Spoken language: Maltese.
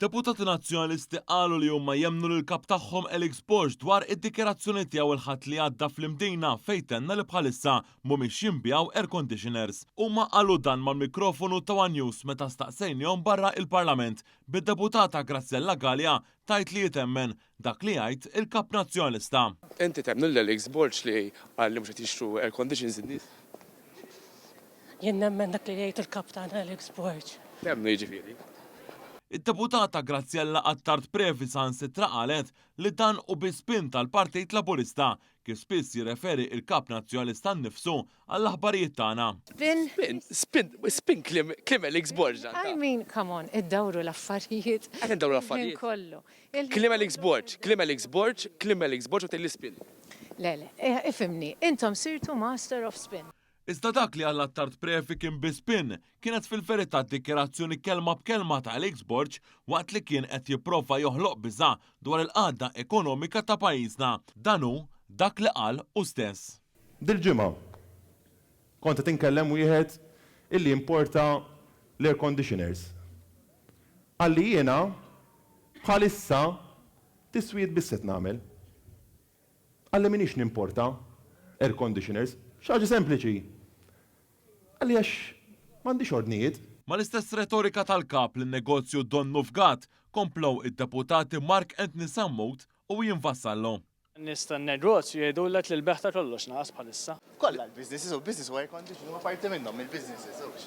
Deputati Nazzjonalisti qalu li huma jemmnu lill-Kap tagħhom Alex Borg dwar id-dikjarazzjoni tiegħu l-Ħadd li għadda fl-Imdina fejn tenna li bħalissa mhumiex jinbiegħu air conditioners. Huma qalu dan mal-mikrofonu ta' one News meta staqsejniehom barra il-Parlament, bid-Deputata Graziella Galea tgħid li hi temmen dak li jgħid il-Kap Nazzjonalista. Inti temmnu lil Alex Borg li qal li mhux qed jixtru air conditions in-nies? Jien nemmen dak li jgħid il-Kap tagħna Alex Borg. Temmnu jiġifieri? Id-Deputata Graziella Attard Previ saħansitra qalet li dan hu biss spin tal-Partit Laburista, kif spiss jirreferi il-Kap Nazzjonalista nnifsu għall-aħbarijiet tagħna. Spin? Spin, spin, spin kliem, kliem Alex Borg dan ta'. I mean, come on, iddawru l-affarijiet. Qed indawru l-affarijiet? Il-ħin kollu. Kliem Alex Borg, kliem Alex Borg, kliem Alex Borg u tgħidli spin. Le, le, ifhimni, intom sirtu master of spin. Iżda dak li għal Attard Previ kien biss spin, kienet fil-verità dikjarazzjoni kelma b'kelma ta' Alex Borg waqt li kien qed jipprova joħloq biża' dwar il-qagħda ekonomika ta' pajjiżna. Dan hu dak li qal hu stess. Dil-ġimgħa kont qed inkellem wieħed illi jimporta l-air conditioners. Qalli jiena bħalissa tiswijiet biss qed nagħmel. Qalli m'iniex nimporta air conditioners, xi ħaġa sempliċi. Qalli għax m'għandix ordnijiet. Mal-istess retorika tal-Kap li n-negozju donnu fgat, komplew id-Deputati Mark Anthony Sammut u Ian Vassallo. Nies tan-negozju jgħidulek li l-bejgħ ta' kollox naqas bħalissa. Kollha l-businesses u business u air condition huma parti minnhom mill-businesses hux.